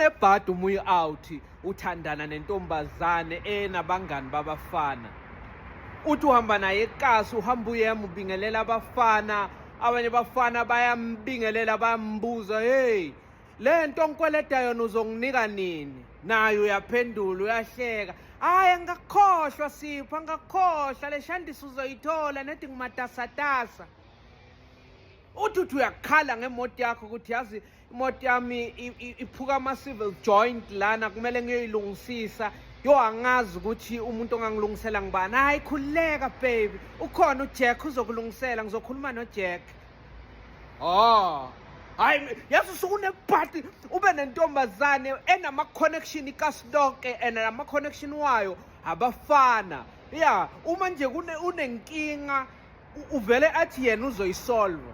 Usunebhadi uma uyi-out uthandana nentombazane enabangani babafana. Uthi uhamba naye ekasi, uhamba uyema ubingelela abafana, abanye abafana bayambingelela bayambuza, hey, le nto ongikweleta yona uzonginika nini? Naye uyaphendula uyahleka, hhayi angakukhohlwa Sipho, angakukhohlwa le shandisi uzoyithola nedi ngimatasatasa. Uthi uthi uyakhala ngemoto yakho ukuthi yazi imoto yami iphuka ama-civil joint lana, kumele ngiyoyilungisisa. Yo, angazi ukuthi umuntu ongangilungisela ngibani. Hayi, khululeka baby, ukhona uJack uzokulungisela, ngizokhuluma noJack. Oh, hayi yazi usuke unebhadi ube nentombazane enama-connection ikasi lonke and ama-connection wayo abafana. Ya, uma nje unenkinga uvele athi yena uzoyisolva.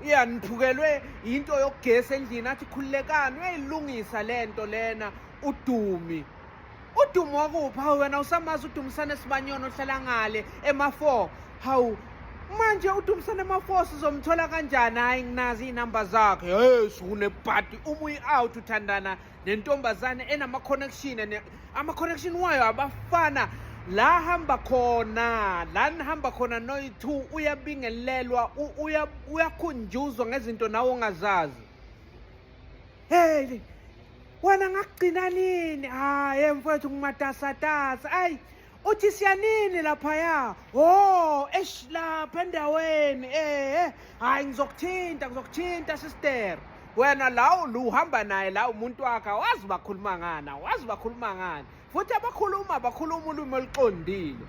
Ya, niphukelwe into yokugesi endlini, athi khululekani uyayilungisa le nto lena. Udumi, uDumi wakuphi? Hawu wena usamazi uDumisane Sibanyoni ohlala ngale ema-4? Hawu manje uDumisane ema-4 sizomthola kanjani? Hhayi nginazi iy'namba zakhe. Hey, sunebhadi uma uyi-out uthandana nentombazane enama-connection, ama-connection wayo abafana. La hamba khona, la nihamba khona noyi-two, uyabingelelwa, uyakhunjuzwa ngezinto nawe ongazazi. Hey wena, ngakugcina nini? Hayi mfowethu, ngimatasatasa. Ayi uthi siyanini laphaya? Oh, eish, lapha endaweni. Eh, hayi ngizokuthinta, ngizokuthinta sister. Wena la uhamba naye la umuntu wakhe, awazi bakhuluma ngani, awazi bakhuluma ngani, futhi abakhuluma bakhuluma ulwimi oluqondile.